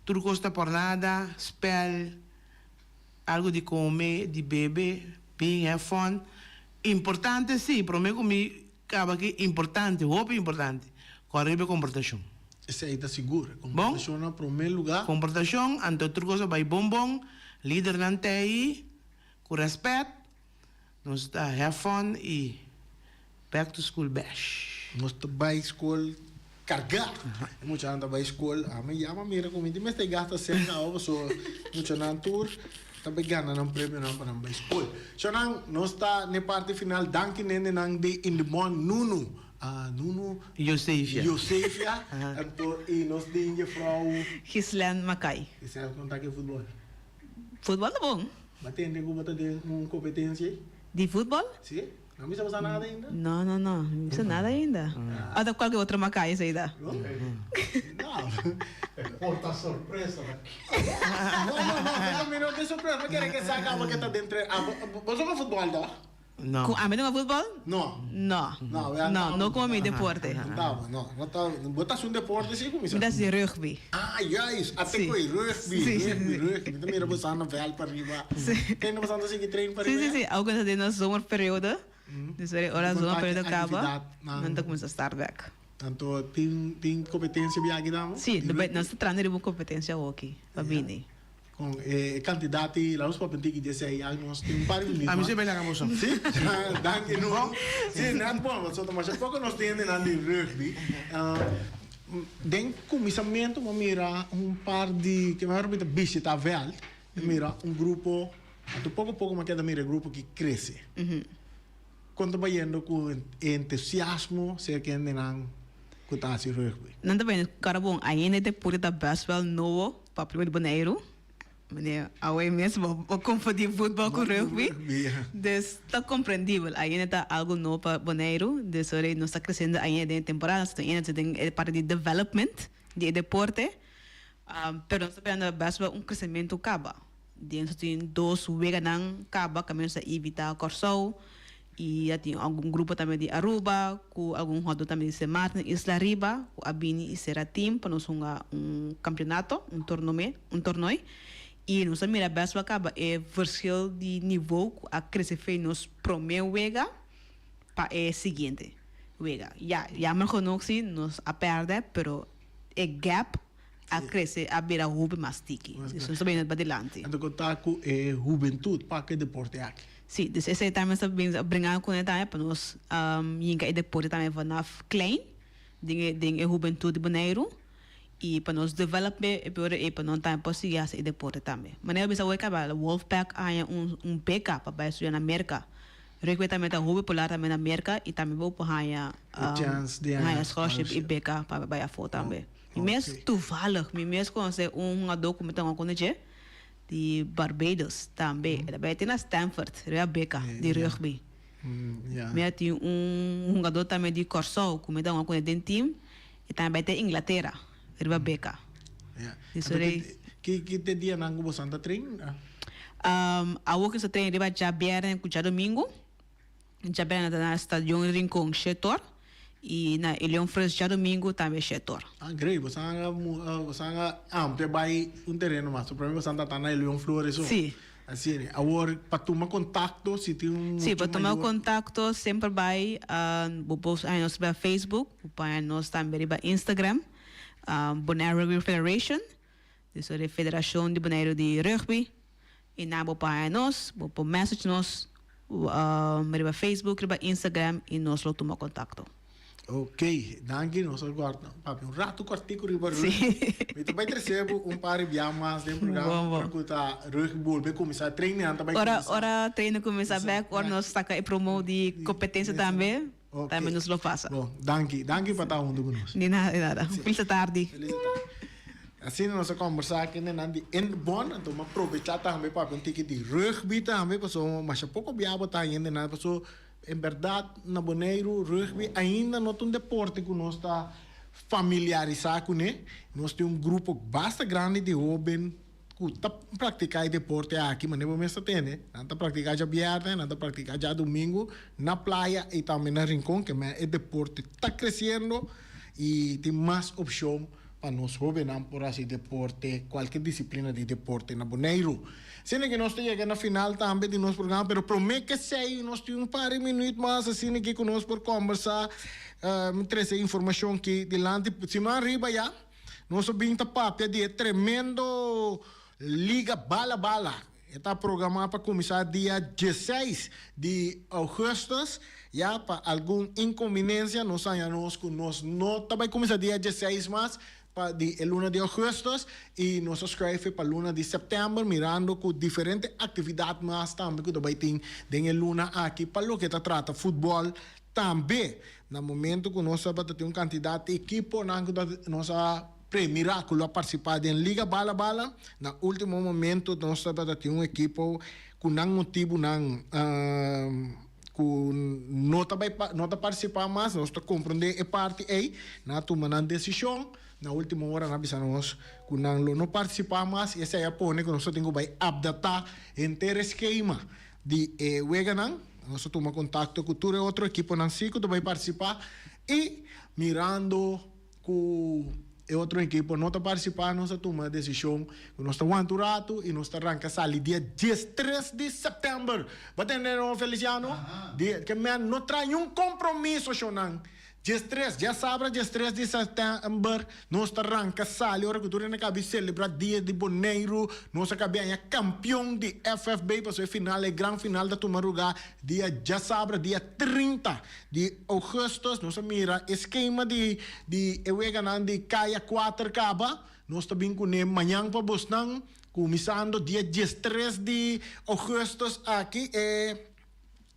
Tur kos ta por nada, spèl, algu di kome, di bebe, bin have fun. Importante sí, promé ku mi Caba ki importante, hopi importante, cu ariba e comportacion. Esey ta sigur. E comportacion na prome lugar. Comportacion, anto tur cos a bay bon bon, lidernan ta ey, cu respet, nos ta have fun y back to school bash. Nos ta bay school carga. E muchanan ta bay school. Ami ya m'a mira cu mi tin mester gasta cen awo pasobra muchanan tur ta bay gana nan premionan pa nan bay school. Shonan, nos ta n'e parti final. Danki nendenan di In The Bond, Nunu, Nunu. Josefia. Josefia. Anto y nos tin juffrouw. Gislaine Mackay. Gislaine con ta ke futbol? Futbol ta bon. Bo a tende cu bo ta den un competencia? Di futbol? Si. No bisa boso nada ainda? No, no, no. No bisa nada ainda. Ota cualke otro Mackay esey ta. No. E por ta sorpresa ta. No, no, no. Pero mi no tin sorpresa. Mi kere ke sa caba ke ta den tre. Boso con futbol ta? No. Cu ami ta con futbol? No. No. No, No, no como mi deporte. Antaba, no. No ta, bo ta haci un deporte si cuminsa? Mi ta haci rugby. Ah, juist. A te koe rugby, rugby, rugby. Mi ta mira bo sa na veld pa riba. Train bo sa ta sigui train pa riba? Si, si, si. Awor ku nos ta den nos zomerperiode. Dus ora zomerperiode kaba, nan ta kuminsá start bek. Anto tin tin kompetensia bia aki damo? Si, nos ta trahando riba un kompetensia awoki pa bini. Kon e kantidat di laat nos papia un tiki di esei ya nos tin un par di minuut A mi siempre laga boso. Si, danki no. Si, net bon, pasobra ta masha poko nos tin hendenan di rugby. Den kuminsamentu bo mira un par di ke mehor mi ta bishita vèlt i mira un grupo anto poko poko mi a keda mira e grupo ki krese. Kon ta bayendo ku e entusiasmo serka hendenan ku ta hasi rugby? Nan ta bayendo kara bon ainda e deporte ta bèst wèl nobo pa pueblo di Boneiru. Meneer, awe mes bo bo konfundí futbòl ku rugby. Dus ta komprendibel, ainda ta algu nobo pa Boneiru. Dus ora nos ta kresiendo ainda den e temporada, nos ta ainda den e parti di development di e deporte. Pero nos ta mirando bèst wel un kresementu kaba. Den nos tin dos weganan kaba kaminda nos ta invitá Kòrsou i ya tin algun grupo tambe di Aruba ku algun hòtdòg tambe di Sint Maarten, Isla Riba ku a bini i sera tim pa nos hunga un kampionato, un tornome, un tornoi. I nos a mira bèst wak kaba e verschil di nivou ku a krese fei nos promé wega pa e siguiente wega. Ya, jammer genoeg si nos a pèrdè pero e gap. A krese, a bira hopi mas tiki. Dus nos ta bini padilanti. Anto kon ta ku e hubentut pa ku e deporte aki? Si, dus esei tambe nos ta bin bringa ku ne tambe pa nos yinka e deporte tambe vanaf klein den e den e hubentut di Boneiru i pa nos develop e ora ei pa nan tambe por sigui hasi e deporte tambe. Manera bo bisa awor kaba Wolfpack a haña un un beka pa bai studia na Merka. Rugby tambe ta hopi popular tambe na Merka i tambe bo por haña haña scholarship i beka pa bai afó tambe. Mi mes toevallig, mi mes conoce un hungador cu mi ta hunga cu dje, di Barbados tambe. E ta bay te na Stanford, riba beca di rugby. Mi a tin un hungador tambe di Corsou cu mi ta hunga cu ne den team, e tambe bay te Inglatera, riba beca. Ki ki te dianan cu boso ta train? Awor cu nos ta train riba djabierne cu djadomingo. Djabièrnè ta na Stadion Rincon shetor i na e Leon Fres djadumingu tambe shetor. Ah great, boso a boso a amplia bai un tereno mas, prome boso a ta na e Leon Flores so. Si. Asina, awor pa tuma kontakto si tin un Si, pa tuma kontakto semper bai bo por haña nos riba Facebook, bo por haña nos tambe riba Instagram, Bonaire Rugby Federation, dus e Federashon di Boneiru di Rugby. I nan bo por haña nos, bo por message nos riba Facebook, riba Instagram i nos lo tuma kontakto. Ok, danki. Nos a guarda papia un ratu kòrtiku riba rugby. Mi ta bai trese bo un par di bia mas den programa ora ku ta rugby bolbe kuminsá. Training ta bai kuminsá. Ora training kuminsá bèk, ora nos saka e promo di kompetensia tambe, tambe nos lo pasa. Bon, danki. Danki pa ta huntu ku nos. Di nada, di nada. Felisa tardi. Felisa tardi. Asina nos a kombersá ku hendenan di Indbon, anto mi a probechá tambe papia un tiki di rugby tambe, pasobra masha poko bia bo ta haña hendenan, pasobra en bèrdat na Boneiru rugby ainda no ta un deporte ku nos ta familiarisá kuné. Nos tin un grupo basta grandi di hóben ku ta praktiká e deporte aki, manera bo mes ta tende, nan ta praktiká djabièrnè, nan ta praktiká djadumingu na playa i tambe na Rincon, ke men e deporte ta kresiendo i tin mas opshon. Pa nos hóbennan por hasi deporte, kualke disiplina di deporte na Boneiru. Asina ke nos ta yega na final tambe di nos programa, pero promé ke esei nos tin un par di minuut mas asina ke ku nos por kòmbersá, mi trese informashon aki dilanti. Siman riba ya nos a bin ta papia di e tremendo Liga Bala Bala. E ta programá pa kuminsá dia dieseis di ougùstùs. Ya pa algun inkonbinensia nos haña nos ku nos no ta bai kuminsá dia dieseis mas pa di e luna di ougùstùs i nos a skruif e pa luna di sèptèmber mirando ku diferente aktividat mas tambe ku ta bai tin den e luna aki pa loke ta trata futbòl tambe. Na momento ku nos tabata tin un kantidat di ekiponan ku ta nos a Premirá ku lo a partisipá den Liga Bala Bala. Na último momento nos tabata tin un ekipo ku nan motibunan ku no ta bai no ta partisipá mas. Nos ta komprondé e parti ei. Nan a tuma nan desishon. Na último ora nan a bisa nos ku nan lo no partisipá mas i esei a pone ku nos ta tin ku bai apdatá henter e skema di e weganan. Nos a tuma kontakto ku tur e otro ekiponan si ku ta bai partisipá i mirando Ku e otro ekipo no ta partisipá nos a tuma desishon ku nos ta wanta un ratu i nos ta ranka sali dia diestres di sèptèmber. Bo tende no Feliciano? Di ke men no trae niun kompromiso shonnan. Diestres, diasabra diestres di sèptèmber nos ta ranka sali ora ku tur hende kabi selebrá dia di Boneiru. Nos a kabi haña kampion di FFB pasobra e final e gran final ta tuma lugá dia djasabra dia 30 Di augustus nos a mira e skema di di e weganan di Kaya kuater kaba. Nos ta bin kuné mañan pa bosnan, kuminsando dia diestres di augustus aki e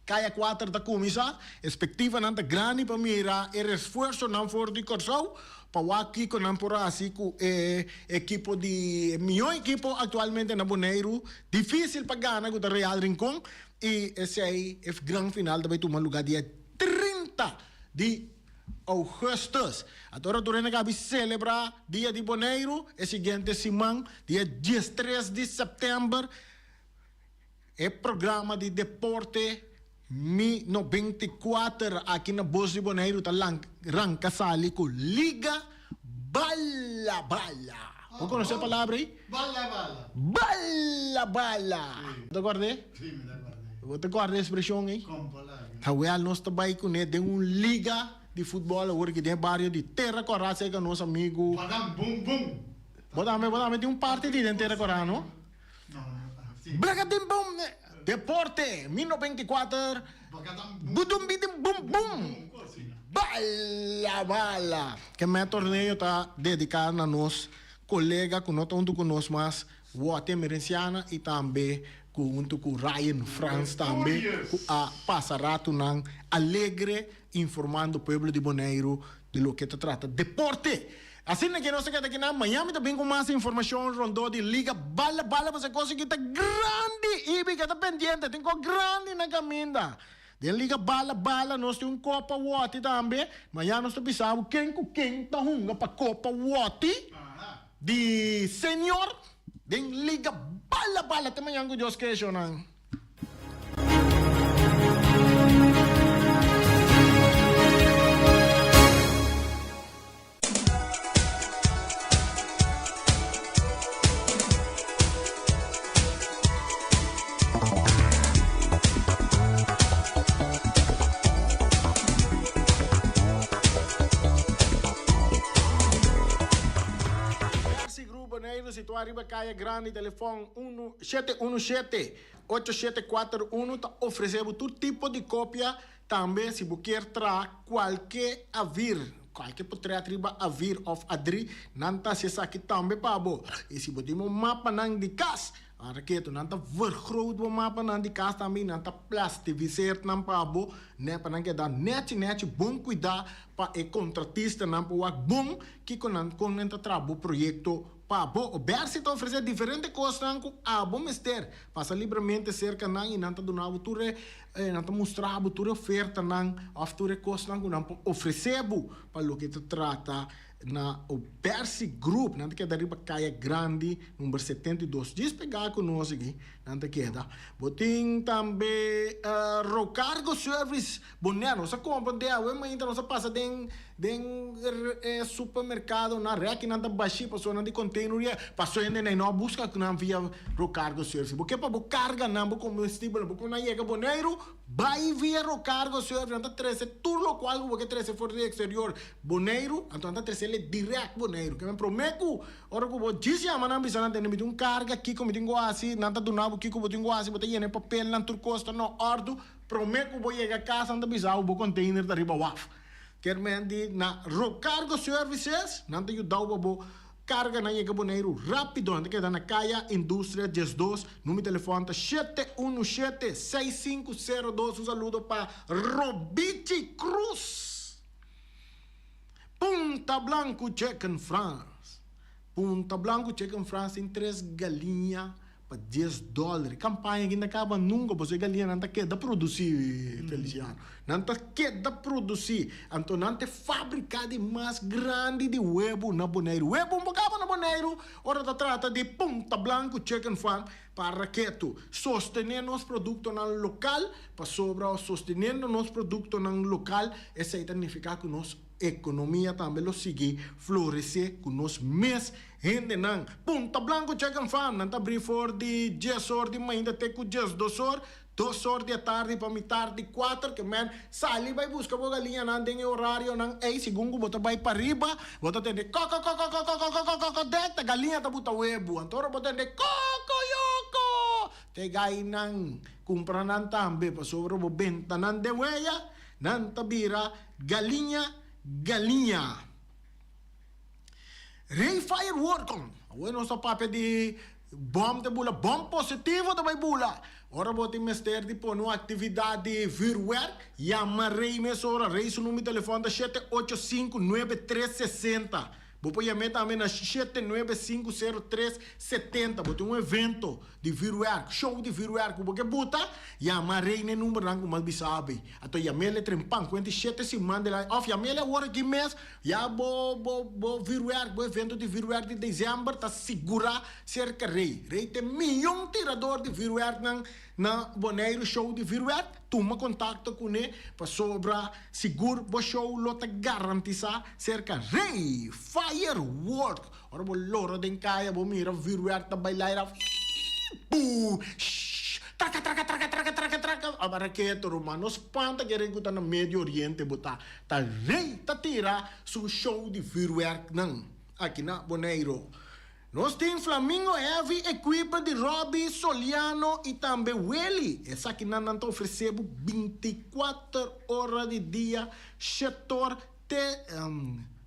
Kaya kuater ta kuminsá. Espektivanan ta grandi pa mira e resfuersonan for di Kòrsou pa wak kiko nan por hasi ku e ekipo di e mihó ekipo aktualmente na Boneiru. Difísil pa gana ku ta Real Rincon. I esei e gran final ta bai tuma lugá dia 30 di ougùstùs. Atora tur hende kabi selebrá Dia di Boneiru e siguiente siman, dia 13 di sèptèmber. E programa di deporte Mi 94 aki na Bos di Boneiru ta ranka sali ku Liga Bala Bala. Bo konosé e palabra ei? Bala bala. Bala bala. Bo ta kòrd'é? Sí, mi ta kòrd'é. Bo ta kòrda e ekspreshon ei? Kon palabra. Tawel nos ta bai kuné den un liga di futbòl awor aki den e bario di Terra Kòrá serka nos amigu. Pagan bum bum. Bo tambe, bo tambe tin un parti di den Tera Kora, no? Blakadim bum! Deporte, mi 94, budum bidim bum bum! Bala bala! Ke mei torneo ta dediká na nos kolega ku no ta huntu ku nos mas, Wote Emerenciana i tambe ku huntu ku Ryan Frans tambe ku a pasa ratunan alegre informando pueblo di Boneiru di loke ta trata deporte. Asina ke nos ta keda kinan, mañan mi ta bin ku mas informashon rondó di Liga Bala Bala pasobra e kos aki ta grandi i mi keda pendiente, tin kos grandi na kaminda. Den Liga Bala Bala nos tin un Kopa Wòti tambe, mañan nos ta bisa bo ken ku ken ta hunga pa Kopa Wòti di Senior den Liga Bala Bala. Te mañan ku Dios ke, shownan. Percy Group Boneiru situá riba Kaya Grandi, telefòn 717 8741 ta ofresé bo tur tipo di kopia Tambe si bo kier traha kualke avir, kualke potret riba avir òf adri, nan ta hasi esaki tambe pa bo. I si bo tin bo mapanan di kas, ora ketu nan ta vergroot bo mapanan di kas tambe i nan ta plastifiseert nan pa bo, nèt pa nan keda nèchi nèchi, bon kuidá pa e kontratistanan por wak bon kiko nan kon nan ta traha bo proyekto Pa bo, Obersi ta ofresé diferente kosnan ku abo mester. Pasa libremente serka nan i nan ta duna bo tur e, nan ta mustra bo tur e ofertanan òf tur e kosnan ku nan por ofresé bo pa loke ta trata na Obersi Group. Nan ta keda riba Kaya Grandi number 72, djis pegá ku nos aki nan ta keda. Bo tin tambe Rocargo Service. Bonaire, nos a compra de awe mainta nos a pasa den den e supermercado nan reki nan ta bashi pasobra nan di container ya paso hende nan no a busca nan via Rocargo Service bo ke pa bo carga nan bo comestibel bo con nan yega Boneiru bay via Rocargo Service nan ta trece tur locual cu bo ke trece for di exterior Boneiru anto nan ta trece direct Boneiru ke men prome cu Ora ku bo djis yama nan bisa nan tende mi tin un karga kiko mi tin ku hasi nan ta duna bo kiko bo tin ku hasi bo ta yena e papelnan tur kos ta na òrdu promé ku bo yega kas nan ta bisa bo bo container ta riba waf kier men di na Rocargo Services nan ta yuda bo pa bo karganan yega Boneiru rápido nan ta keda na Kaya Industria 12 numero di telefòn ta 717 6502 un saludo pa Robichi Cruz. Punta Blanco Chicken France Punta Blanco Chicken France tin tres galiña pa dies dòler. E kampaña aki no ta kaba nunka pasobra e galiñanan ta keda produsí, Feliciano. Nan ta keda produsí. Anto nan ta e fábrika di mas grandi di webu na Boneiru. Webu no por kaba na Boneiru ora ta trata di Punta Blanco Chicken Farm. Para ketu, sostené nos produktonan lokal, pasobra sosteniendo nos produktonan lokal, esei ta nifiká ku nos ekonomia tambe lo sigui floresé ku nos mes hendenan. Punta Blanco Chicken Farm, nan ta abrí for di dies or di mainta te ku 12 or, 2 or di atardi pa mitar di kuater, ke men sali bai buska bo galiñanan den e orarionan ei, segun ku bo ta bai pariba, bo ta tende kòkòkòkòkòkòkòkòkò dèk ta galiña ta buta webu, anto ora bo tende kòkòyòkò te gainan kumpra nan tambe, pasobra bo benta nan den weya, nan ta bira galiña galiña. Rei fireworkon, awor nos ta papia di bòm ta bula, bòm positivo ta bai bula. Ora bo tin mester di pone un aktividat di vürwèrk, yama Rei mesora. Rei su number di telefòn ta 785 9360. Bo por yam'é tambe na 795 03 70. Bo tin un evento di vürwèrk, show di vürwèrk ku bo ke buta, yama Rei na e numbernan ku mas bisa abi. Anto yam'é trempan kuenta shete siman delante òf yam'é awor aki mes. Ya bo bo bo vuurwerk, bo evento di vuurwerk di december ta sigurá serka Rey. Rey ta e miyon tirador di vuurwerknan na Boneiru Show di Vuurwerk. Tuma kontakto kuné pasobra sigur bo show lo ta garantisá serka Rey Firework. Ora bo lora den kaya bo mira vuurwerk ta bai laira Puu! Shhh! Traka traka traka traka traka traka! Aba raketo ruman, no spanta kere ku ta na Medio Oriente bo ta. Ta rey ta tira su show di vuurwerknan aki na Boneiro. Nos tin Flamingo Heavy Equipment di Robbie Soliano i tambe Willy. Esakinan nan ta ofresé bo bintikuater ora di dia, shetor te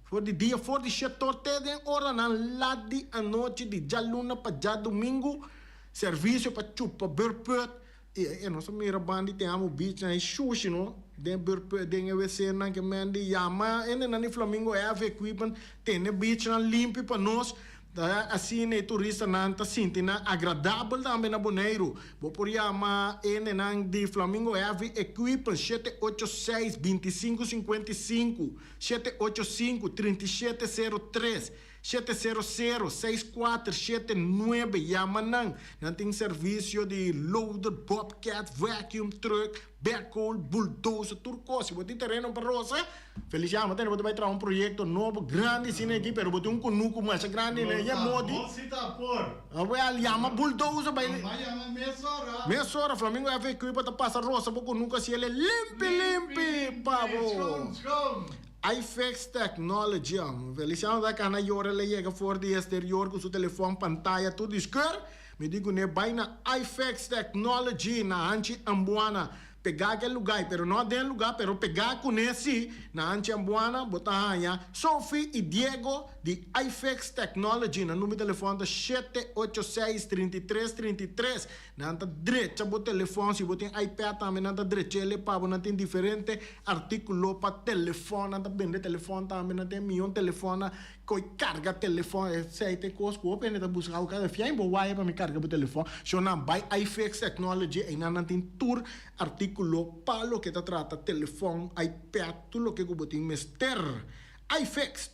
for di dia for di shetor te den oranan lat di anochi di djaluna pa djadumingu. Servisio pa chupa beurput. I e nos a mira bandi te amo beach nan e shushi no den beurput den e wc nan ke men di yama hendenan di Flamingo Heavy Equipment tene beach nan limpi pa nos ta asina e turistanan ta sinti nan agradabel tambe na Boneiru. Bo por yama hendenan di Flamingo Heavy Equipment 786 25 55, 785 37 03. 700 6479 Yama nan. Nan tin servisio di loader, bobcat, vacuum truck, backhoe, bulldozer, tur kos. Si bo tin tereno pa rosa, Feliciano, bo tene bo ta bai traha un proyekto nobo grandi asina aki, pero bo tin un kunuku masha grandi na e modi. Bo si ta por. Awel, yama bulldozer bai. Bo bai yama mesora. Mesora, Flamingo FAQ pa ta pasa rosa bo kunuku asi el e limpi limpi pa bo. Schoon schoon. Ifix Technology, Feliciano ta kana yora el a yega for di exterior ku su telefòn pantaya tur di skur. Mi di kuné bai na Ifix Technology na Hanchi Ambuana. Pegá ku e lugá, pero no den e lugá, pero pegá kuné sí na Hanchi Ambuana bo ta haña Sophie i Diego di Ifix Technology. Nan number di telefòn ta 786 33 33. Nan ta drecha bo telefòn, si bo tin iPad tambe nan ta drech'el e pa bo, nan tin diferente artíkulo pa telefòn, nan ta bende telefòn tambe, nan tin e mion telefòn koi karga telefòn, esei ta e kos ku hopi hende ta buska awe kada fiain bo waya pa mi karga bo telefòn, sho nan bai iFix Technology einan nan tin tur artíkulo pa loke ta trata telefòn, iPad, tur loke ku bo tin mester. iFix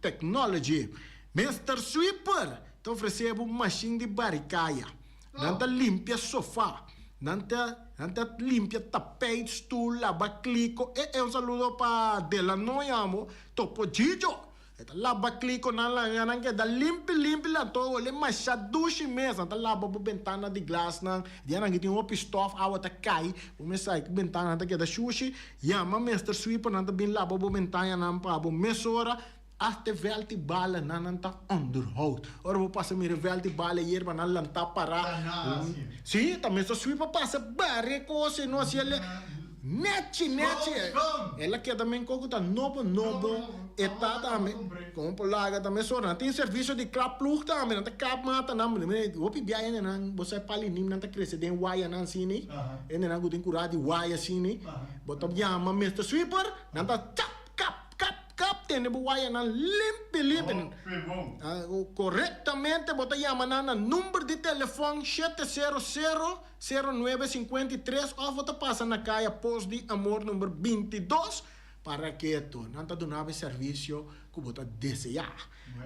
Technology, Mister Sweeper ta ofresé bo mashin di barikaya. Nan ta limpia sofa, nan ta nan ta limpia tapijt, stoel, laba kliko. E e un saludo pa Delanoy amo, Topo Jijo. E ta laba kliko nan laga nan keda limpi limpi la to wole masha dushi mes. Nan ta laba bo bentana di glasnan. Dia nan ki tin hopi stof awa ta kai, bo mes sa ki bentana ta keda shushi. Yama Mister Sweeper nan ta bin laba bo bentañanan pa bo mesora. Hasta e vèlt di bala nan nan ta onderhoud. Ora bo pasa mira e vèlt di bala e yerba nan lantá pará. Sí, ta mester sweep a pasa bari e kos ei no hasi el nèchi nèchi. El a keda men koko ta nobo nobo e ta tambe. Kon por laga ta mesora. Nan tin servisio di klapploeg tambe. Nan ta kap mata nan. Hopi bia hendenan bo sa e palinim nan ta krese den wayanan asina. Hendenan ku tin kurá di waya asina. Bo ta yama mester sweeper nan ta chap kap kap. Kap tene bo wayanan limpi limpi. Korektamente bo ta yama nan na number di telefòn 700 09 53 òf bo ta pasa na kaya Pos di Amor number 22 para ketu. Nan ta duna bo e servisio ku bo ta deseá.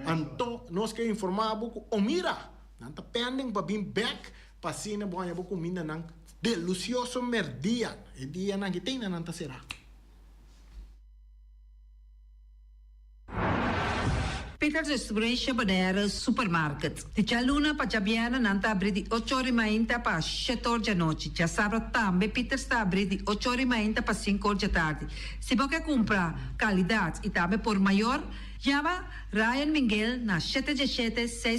Anto nos ke informá bo ku Omira nan ta pending pa bin bèk pa asina bo haña bo kumindanan delusioso mèrdia. E dianan ki tin nan ta será. Peters Restauration Bonaire Supermarket. Di djaluna pa djabièrnè nan ta abrí di ocho ora i mainta pa shete or djanochi. Djasabra tambe Peters ta abrí di ocho ora i mainta pa sinku or djatardi. Si bo ke kumpra kalidat i tambe por mayor, yama Ryan Minguel na shete djeshete seis.